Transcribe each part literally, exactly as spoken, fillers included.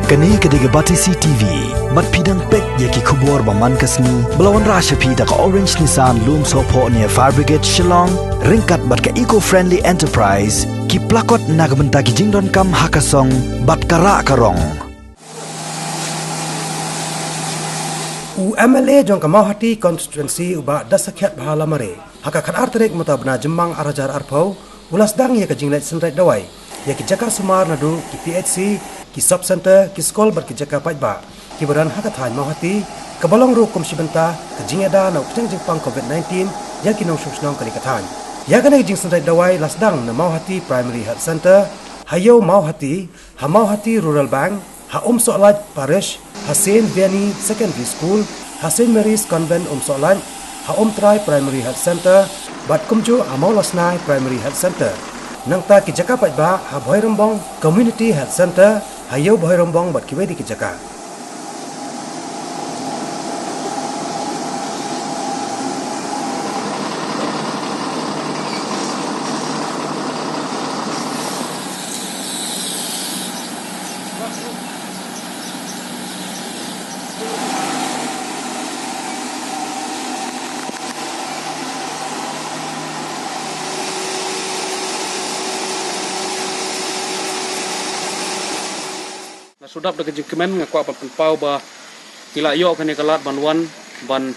Kane ka dei ka Batesi T V. Bad phi dang peit ïa ki khubor ba man ka sngi ba la wanrah sha phi da ka Orange Nissan Lumsohphoh near Fire Brigade Shillong, ryngkat bad ka Eco Friendly Enterprise, ki plakot na ka bynta ki jingdonkam ha ka song bad ka rah ka rong. U M L A jong ka Mawhati Constituency, u Bah Dasakhiatbha Lamare, ha ka khatar tarik mynta u bnai Jymmang ar hajar arphew, u la sdang ïa ka jingleit synreit dawai ïa ki jaka sumar naduh ki P H C, ki sub center, ki skul bad ki jaka paidbah kiba don ha ka thaiñ Mawhati, kaba long ruh kum shi bynta ka jingïada na u khñiang jingpang covid nineteen ïa ki nongshong shnong kane ka thaiñ. Ïa kane ka jingsynreit dawai la sdang na Mawhati Primary Health Center, ha Ïew Mawhati, ha Mawhati Rural Bank, ha Umsohlait Parish, ha Saint Vianney Secondary School, ha Saint Mary's Convent Umsohlait, ha Umtrai Primary Health Center, bad kumjuh ha Mawlasnai Primary Health Center. Nangta ki jaka paidbah ha Bhoirymbong Community Health Center, ha Ïew Bhoirymbong bad kiwei de ki jaka. Nga shu dap da ka jingkmen, nga kwah ban pynpaw ba ngi la ïoh kane ka lad ban wan ban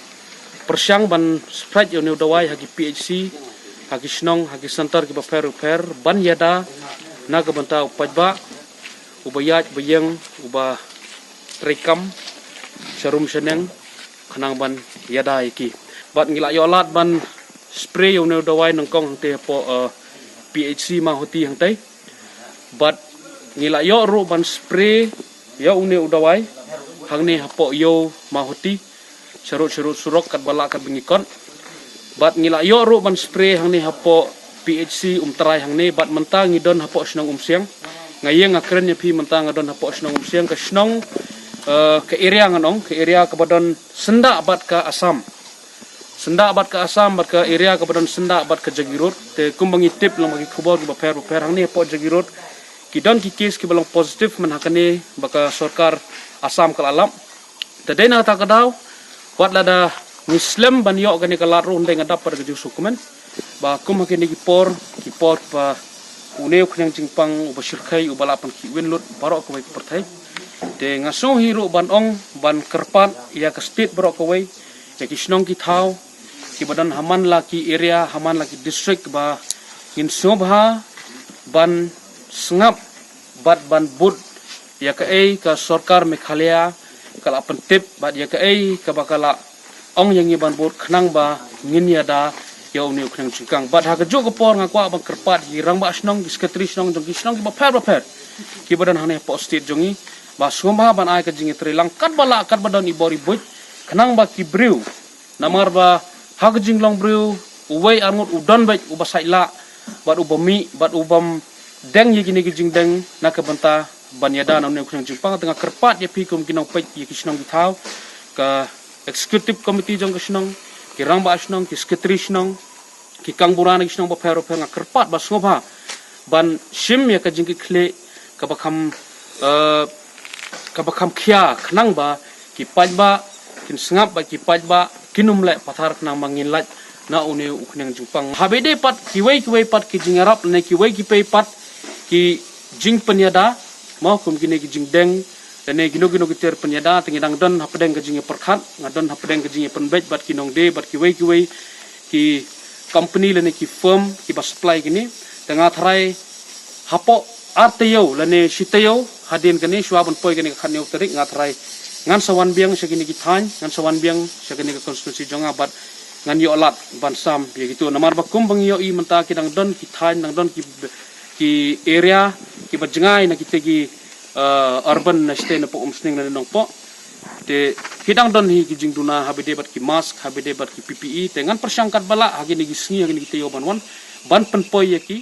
pyrshang ban spread ïa une u dawai ha ki P H C, ha ki shnong, ha ki center kiba pher u pher, ban ïada na ka bynta u paidbah uba ïaid ba ïeng, uba treikam sharum shaneng, khnang ban ïada ïa ki. Bad ngi la ïoh lad ban spray ïa une u dawai nyngkong hangtei hapoh, eh, P H C Mawhati hangtei. Bad ngi la ïoh ruh ban spray ïa une u dawai hangne hapoh Ïew Mawhati, sharud sharud surok katba lah katba ngi kot. Bad ngi la ïoh ruh ban spray hangne hapoh P H C Umtrai hangne, bad mynta ngi don hapoh shnong Umsiang. Nga ïeng nga kren ïa phi, mynta nga don hapoh shnong Umsiang, ka shnong, eh, ka area ngan ong, ka area kaba don syndah bad ka Assam. Syndah bad ka Assam, bad ka area kaba don syndah bad ka Jagiroad. Te kumba ngi tip lang ba ki khubor kiba pher ba pher, hangne hapoh Jagiroad ki don ki case kiba long positive man ha kane ba ka sorkar Assam ka la lap. Te dei na kata ka daw, wat lada ngi slem ban ïoh kane ka lad ruh, hynrei nga dap pat ka jingsngewkmen ba kum ha kine ki por, ki por ba une u khñiang jingpang uba shyrkhei uba lah pynkhih win lut baroh kawei ka pyrthei. Te nga sngew hi ruh ban ong, ban kyrpad ïa ka state baroh kawei, ïa ki shnong ki thaw kiba don ha man la ki area, ha man la ki district, ba ngin sngewbha ban sngap bad ban bud ïa kaei ka sorkar Meghalaya ka la pyntip bad ïa kaei kaba ka la ong ïa ngi ban bud, khnang ba ngin ïada ïa une u khñiang jingpang. Bad ha kajuh ka por nga kwah ban kyrpad ïa ki rangbah shnong, ki secretary shnong jong ki shnong kiba pher ba pher kiba don hangne hapoh state jong ngi, ba sngewbha ban ai ka jingïatreilang katba lah katba don i bor i buit, khnang ba ki briew, namar ba ha ka jinglong briew, uwei arngut u don beit uba sait lah bad uba mih bad ubym deng ïa kine ki jingdeng na ka bynta ban ïada na une u khñiang jingpang. Te nga kyrpad ïa phi kum ki nongpeit ïa ki shnong ki thaw, ka executive committee jong ka shnong, ki rangbah shnong, ki secretary shnong, ki kangbura na ki shnong ba pher ba pher, nga kyrpad ba sngewbha ban shim ïa ka jingkitkhlieh kaba kham, eh, kaba kham khia, khnang ba ki paidbah kin sngap bad ki paidbah kin ym leh pathar, khnang ba ngin lait na une u khñiang jingpang. Haba ïadei pat kiwei kiwei pat ki jingïarap lane kiwei kiwei pat ki jingpynïada, mo, kum kine ki jingdeng lane kino kino ki ter pynïada, te ngi dang don hapdeng ka jingïapyrkhat, nga don hapdeng ka jingïapynbeit bad ki nongdie bad kiwei kiwei ki company lane ki firm kiba supply kine. Te nga tharai hapoh ar taïew lane shi taïew hadien kane, shuwa ban poi kane ka khathynñiew tarik, nga tharai ngan sa wan biang sha kine ki thaiñ, ngan sa wan biang sha kane ka constituency jong nga bad ngan ïoh lad ban sam ïa kito. Namar ba kumba ngi ïohi mynta, ki dang don ki thaiñ, dang don ki, ki area kiba jngai na kita ki, eh, urban, na shatei na Umsning lane Nongpoh. Te ki dang don hi ki jingduna haba ïadei bad ki mask, haba ïadei bad ki P P E. Te ngan pyrshang katba lah ha kine ki sngi, ha kine ki taïew ban wan, ban pynpoi ïa ki.